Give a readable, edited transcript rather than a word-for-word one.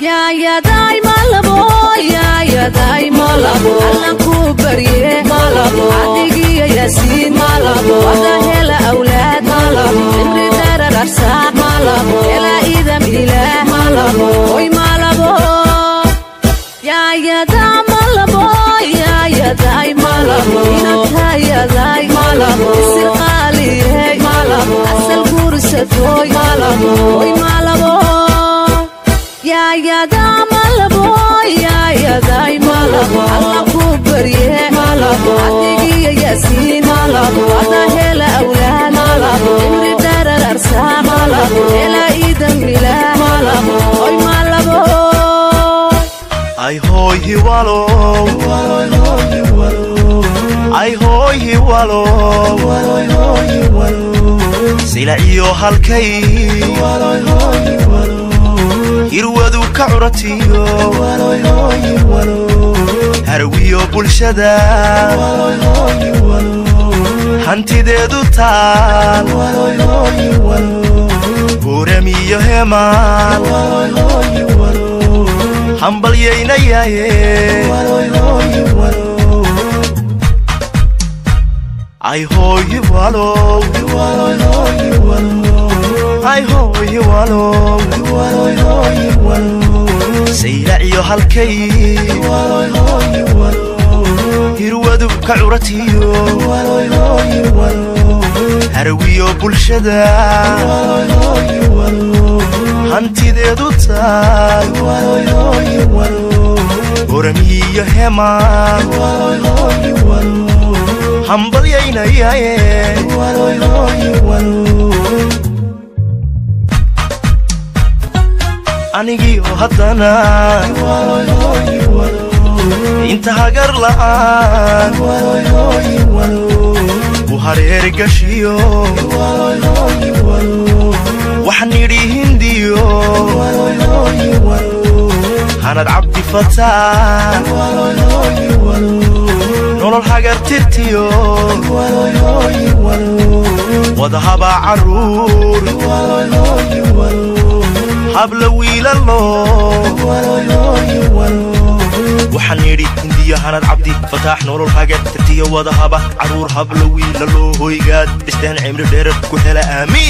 Yayaday malabo, yayaday malabo, Allan ku barye malabo, adigiyo Yaasiin malabo, wada hela awlaad malabo, cimri dherer arsaaq malabo, hela idam Ilaah malabo, oy malabo. Yayadaa malabo, yayaday malabo, inantayaday malabo, isir qaaliyey malabo, asal guursatoy malabo, oy malabo. Yayadaa malabo, yayaday malabo, Alla ku barye malabo, adigiyo Yaasiin malabo, wada hela awlaad malabo, cimri dherer arsaaq malabo, hela idam Ilaah malabo, oy malabo. Ay hooy hiwalow, ay hooy hiwalow, silaciyo halkay hirwadu ka curatiyo, harwiyo bulshada hantideedu taal, buuramiyo hemaan hambalyaynayaye. Ay hooy hiwalow, ay hooy hiwalow, saylaciyo halkay hirwadu ka curatiyo, harwiyo bulshada hantideedu taal, oramiyo hemaan hambalyaynayaye. Anigiyo haddana inta hagar la'aan u hareer gashiyo, waxaan nidhi Hindiyo Hanad Cabdi Fataa, nolol hagar tirtiyo wadahaba carruur habla wiilalo. Waxaan nidhi Hindiyo Hanad Cabdi Fataax, nolol hagar tirtiyo wadahaba carruur habla wiilalo, hoygaad dhisteen cimri dherer ku hela, aamiin.